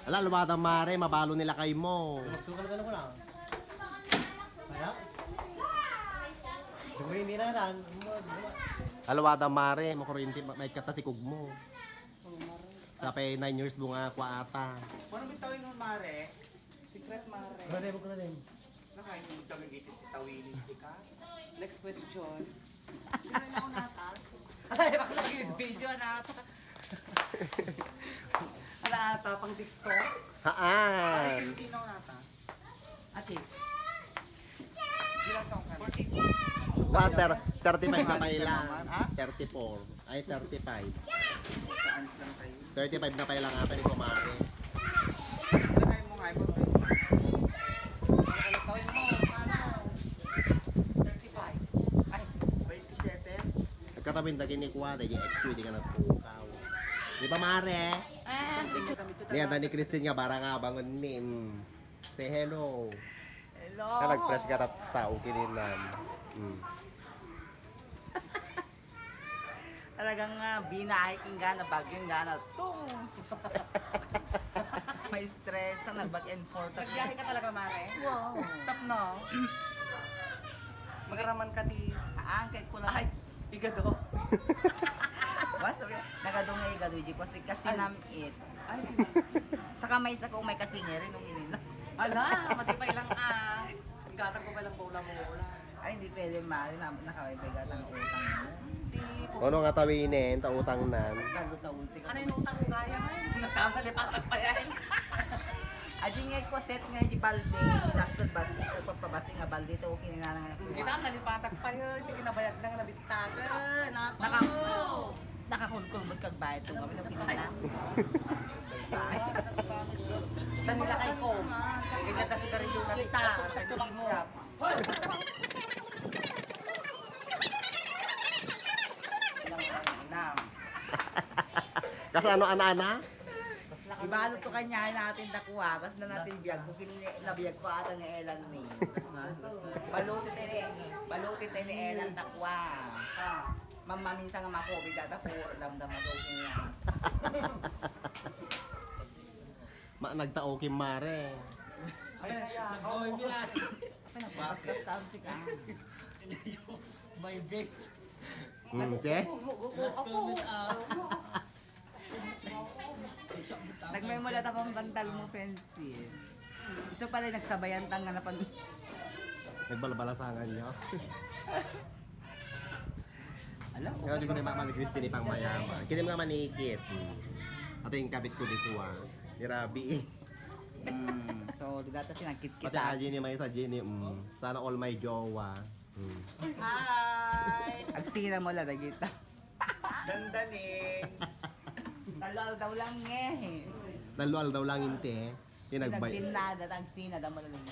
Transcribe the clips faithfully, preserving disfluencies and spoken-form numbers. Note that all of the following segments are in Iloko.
Ala, luwada, mare, mabalo nila kay mo. Magsukal ka na ko lang. Kaya? Hindi na yan. Alwada, mare, makuryente, ma-, maikkat ta si kugmo. Sa pay nine years mo nga, kwa ata. Ano bitawin mo, mare? Secret, mare. Ano na yung, ano na yung? Nakain mo kami gitawin si ka? Next question. Sino na ako nata? Ay, bakla yung video, ano ata? Ano ata, pang TikTok? Haan. Ay, hindi na ako nata. At least. Ilang taon ka na? Master, thirty-five na pay lang. Ha? Thirty-four. Ay, thirty-five. Saan sila kayo? Thirty-five na pay lang ata ni kumare. Ano tayo mo nga, iPhone? Ano taon mo? Ano? Thirty-five. Ay, twenty-seven? Nagkatawin dagiti ni Kuya, dagiti ex ko, di ka nagpukaw. Di ba, mare? Ah, picture kami to. Niya, Dani Christine nga, bara nga, bangon ni, mm. Say hello. Hello. Ka nag-press ka tat-, tao kininan. Mm. Talagang, ah, binahay king gana, bagyo yung gana. Tung! May stress, ah, nag-back and forth. Nagbiyahe ka talaga, mare? Wow. Tap, no? Magraman ka ti, ah, ang kay kulang. Ay, igado. Basta, nagado nga igado, di ko si kasi Ay. Namit. Ay, sino? Saka may isa ko may kasingiri nung inina. Ala, matipay lang, ah. Ang gatang ko pa lang bola-bola. Ay, hindi pwede, mare. Na, nakaway pa gatang utang mo. Hindi po. Ano nga tawinin, ta utang nan? Tago-taon, sige. Ano yung utang ko kaya, man? Nagkamali pa, pa yan. Adi nga ko set nga di balde, ginakton basi, pagpabasi nga balde, to kinina nga. Kita, nalipatag pa yun. Hindi kinabayad na nga nabitagan. Naka-, Nakakulkul mo kag bayad to kami ng pinila. Tanila kay ko. Kaya ta sigarilyo na kita. Sa dili mo. Kasano, ana-ana? Ibalo to kanya natin dakuha. Basta natin biyag. Bukin ni, nabiyag ko ata nga elan ni. Baluti tayo ni, baluti tayo ni elan dakuha. Mamaminsan nga makobi data, puro damdam na daw niya. Ma-, nagtao king mare. Ay, ay, ay. Oh, yeah. Bakit? Basta ang sika. My babe. Hmm, see? Last comment, ah. Nagmemula ta pang bantal mo, Pensil. Isu pala nagsabayan ta nga napan- Nagbalbalasangan niyo. Alam ko. Kaya di ko na maman ni Christine pang mayaman. Kini mga manikit. Hmm. Ato yung kabit ko dito, ah. Grabe, eh. Mm. So, di data sinagkit Pati kita. Ah, Jenny, may sa Jenny, mm. Sana all may jowa. Mm. Hi! Agsina mo la, dagita. Dandanin. Talo aldaw lang, eh. Talo aldaw lang, inte. Tinagbay. Nagdinada, tagsina, damo lang.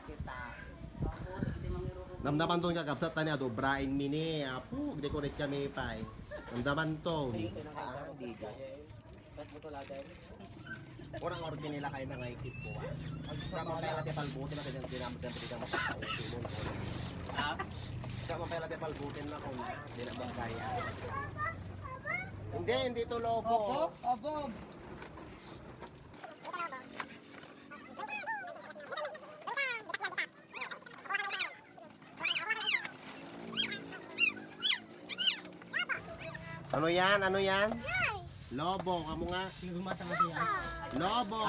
Kita. Namnaman to nga kabsat tani, adobrain mi ni, apo, decorate kami pay. Namnaman to. Sige, kailangan ka, Diga. Kurang orte nila kayo na nga ikit ko, ah. Sa mga pera, te palbutin na, kanyang dinamit ang pinigyan mo sa tao, Simon. Ha? Sa mga pera, te palbutin na, kung di na magkaya. Hindi, hindi to lobo. Opo, opo. Ano yan? Ano yan? Lobo, kamo nga. Sige, bumasa nga siya. Lobo!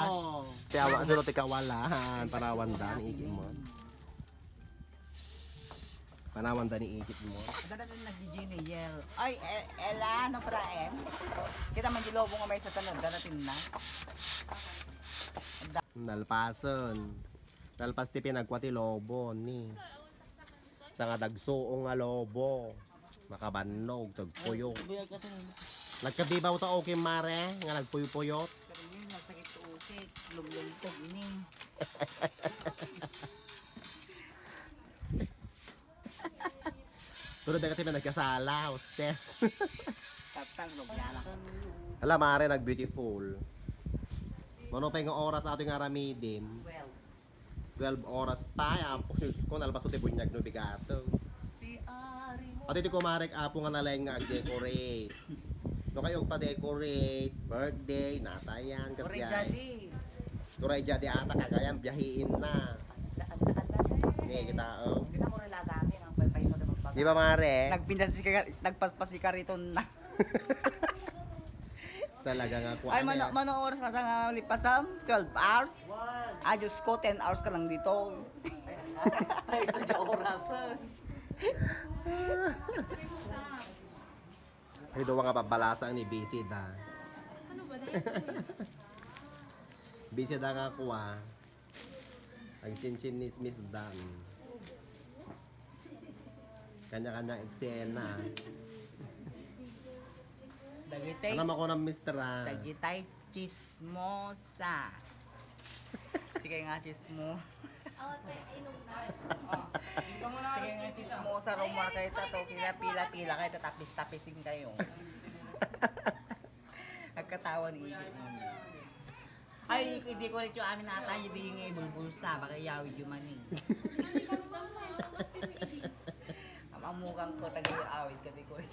Tiyawa, ano ti kawalan? Panawan da ni ikit mo. Panawan da ni ikit mo. Dada na nag-D J ni Yel. Ay, e-, Ela, no, pra, em? Kita man di lobo nga may sa tanod, darating na. Nalpason. Nalpas ti pinagkua ti lobo, ni. Sa nga dagsuong nga lobo. Makabannog, tagpuyot. Nagkabibaw ta, okay, mare, nga nagpuypuyot. Pero yun, nagsakit to, okay. Lumlum to, ini. Pero dagat yung nagkasala, hostess. Tatang, lugyana. Ala, mare, nag-beautiful. Mano pa yung oras ato yung aramidin? Twelve. Twelve oras pa, apo, Diyos ko, nalabas ko ti bunyag no bigato. Ti ari mo. At iti kumarek, apo nga nalaing nga ag-decorate. Ito kayo pa-decorate, birthday, natayan, kasi Uri ay. Jadi. Turay jadi ata kagayan, biyahiin na. Daan, daan, daan. Ni, kita, oh. Kita mo rin lagami, ang paypay mo na magpag- Di ba, mare? Nagpindas si ka-, nagpaspas si Kariton na. Talaga nga, kuwan Ay, mano, eh. Mano oras na nga lipasam? Twelve hours? Ay, Diyos ko, ten hours ka lang dito. Ay, expired na dyan oras, eh. Ay, duwa nga pabalasang ni busy da. Ano ba na? Busy da nga kuwa. Ang chinchin nismis dan. Kanya-kanya eksena. Dagitay. Ano mo ko ng mister, ah? Dagitay chismosa. Sige nga, chismosa. Sige nga, chismosa, rumor kayo ta to. Pila-pila, pila kayo, tatapis-tapisin kayo. Nagkatawa ni Igit mo. Ay, hindi ko rin yung amin ata, hindi yung ibulbulsa, baka iyawid yung mani. Ang amugang ko, taga-awid ka, di ko rin.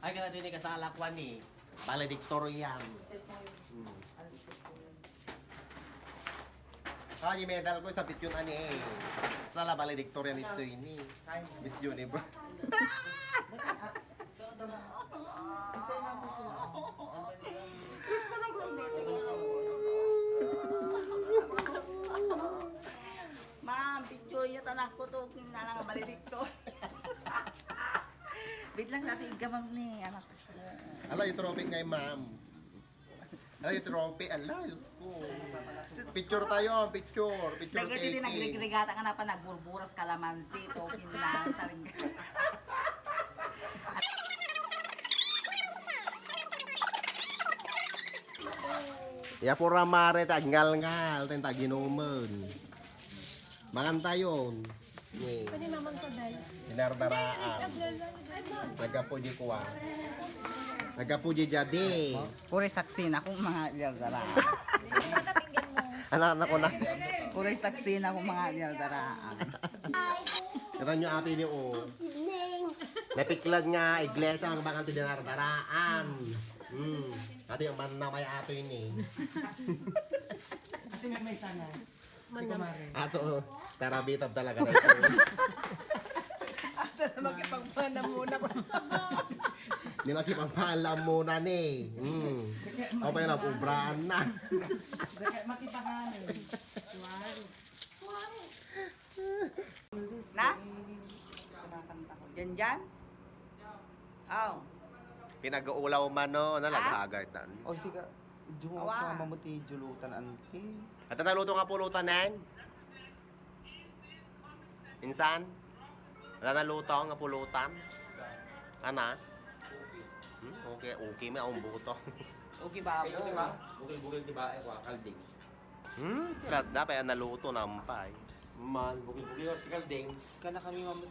Ay, kana din kasala ko ni valedictorian. Hmm. Ah, yung medal ko, sabit yun, ani, eh. Sala valedictorian ito, ini. Miss Universe. Ma'am, picture niya, tanak ko to, kinalang valedictorian. Wait lang, dati igamang ni anak ko. Ala, yung trophy ngay, ma'am. Ala, yung trophy. Ala, Diyos ko. Picture tayo, picture. Picture Dagiti taking. Nagrigrigata nga napa nagburburas kalamansi, to, kinang, taring. Ya, pura mare, tagngalngal, ten taginumen. Mangan tayo. Ni. Pwede naman to, Day. Dinardaraan. Nagkapo di kuwa. Nagkapo di jadi. Puro saksi na kung mga dinardaraan. Ano na ko na? Puro saksi na kung mga dinardaraan. Kita nyo ate ni o. Evening. Napiklad nga iglesia ang mga dinardaraan. Hmm. Ate yung manna may ate ni. Ate may may sana. Ato, tarabitad talaga. Ato na makipagpana muna. Ni makipagpana muna ni. Hmm. Ako pa yung napubraan na. Makipagpana. Na? Yan dyan? Oh. Pinag-uulaw man, no? Ano, ah? Naghagardan. O, sige. Awa. Julutan, amuti, julutan, anti. At naluto nga pulutan, nen? Insan? At naluto nga pulutan? Ana? Hmm? Okay, okay, may aong buto. Okay, babo. Bukil-bukil, di ba? Eh, kwa, kalding. Hmm? Dapat ang naluto, nampay. Man, bukil-bukil, si kalding. Kana kami, mamut.